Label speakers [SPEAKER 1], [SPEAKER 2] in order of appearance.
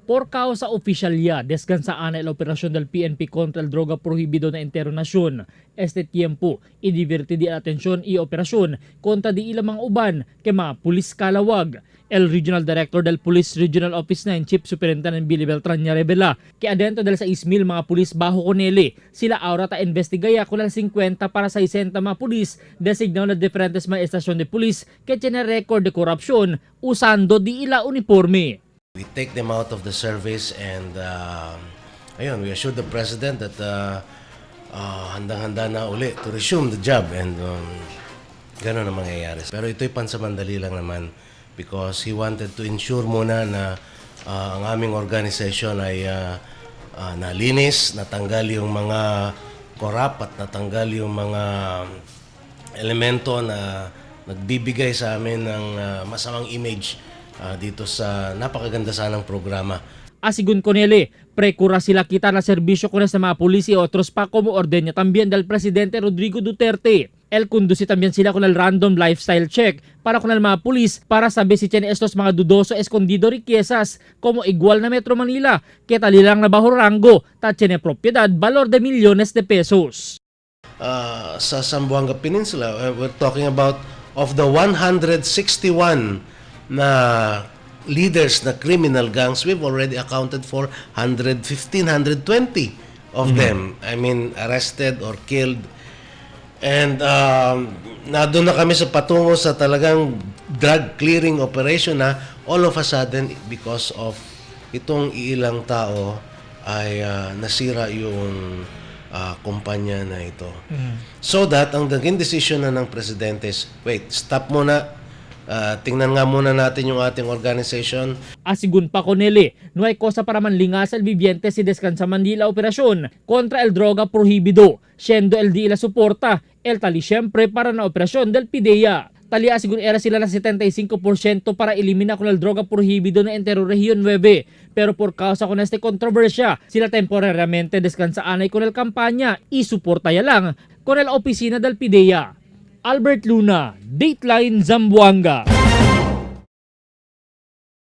[SPEAKER 1] Por causa oficialidad, descansaan la operación del PNP contra el droga prohibido na entero nación. Este tiempo, idiverti di atención y operación contra di ilang mga uban ke mga pulis kalawag. El Regional Director del Police Regional Office 9, Chief Superintendent Billy Beltran niya revela que adentro del 6,000 mga pulis bajo Conele, sila ahora ta investigaya con el 50 para 60 mga pulis designado na diferentes mga estasyon de pulis que tiene récord de korupsyon usando di ila uniforme.
[SPEAKER 2] We take them out of the service and ayun, we assured the President that handang-handa na uli to resume the job and ganun ang mangyayari. Pero ito'y pansamandali lang naman because he wanted to ensure muna na ang aming organization ay nalinis, natanggal yung mga corrupt at natanggal yung mga elemento na nagbibigay sa amin ng masamang image dito sa napakaganda sanang programa.
[SPEAKER 1] Asigun Conele, precura sila kita na serbisyo ko na sa mga pulis y otros pa como ordeña también del presidente Rodrigo Duterte. El conduce también sila con el random lifestyle check para con el mga pulis para sabi si tiene estos mga dudoso escondido riquezas como igual na Metro Manila, que talilang na bajo rango, ta tiene propiedad valor de millones de pesos.
[SPEAKER 2] Sa Zamboanga Peninsula, we're talking about of the 161 na leaders na criminal gangs, we've already accounted for 115, 120 of them. I mean, arrested or killed. And nandun na kami sa patungo sa talagang drug clearing operation na all of a sudden, because of itong iilang tao, ay nasira yung kumpanya na ito. So that, ang naging decision na ng presidente is, wait, stop muna. Tingnan nga muna natin yung ating organization.
[SPEAKER 1] Asigun pa Conele, no hay cosa para manlingas al viviente si descansa Manila operasyon contra el droga prohibido, siendo el di la suporta, el tali siyempre para na operasyon del PIDEA. Tali asigun era sila na 75% para elimina con el droga prohibido na entero rehiyon 9. Pero por causa con este controversia, sila temporariamente descansaan ay con el kampanya y suporta ya lang con el opisina del PIDEA. Albert Luna, Dateline Zamboanga.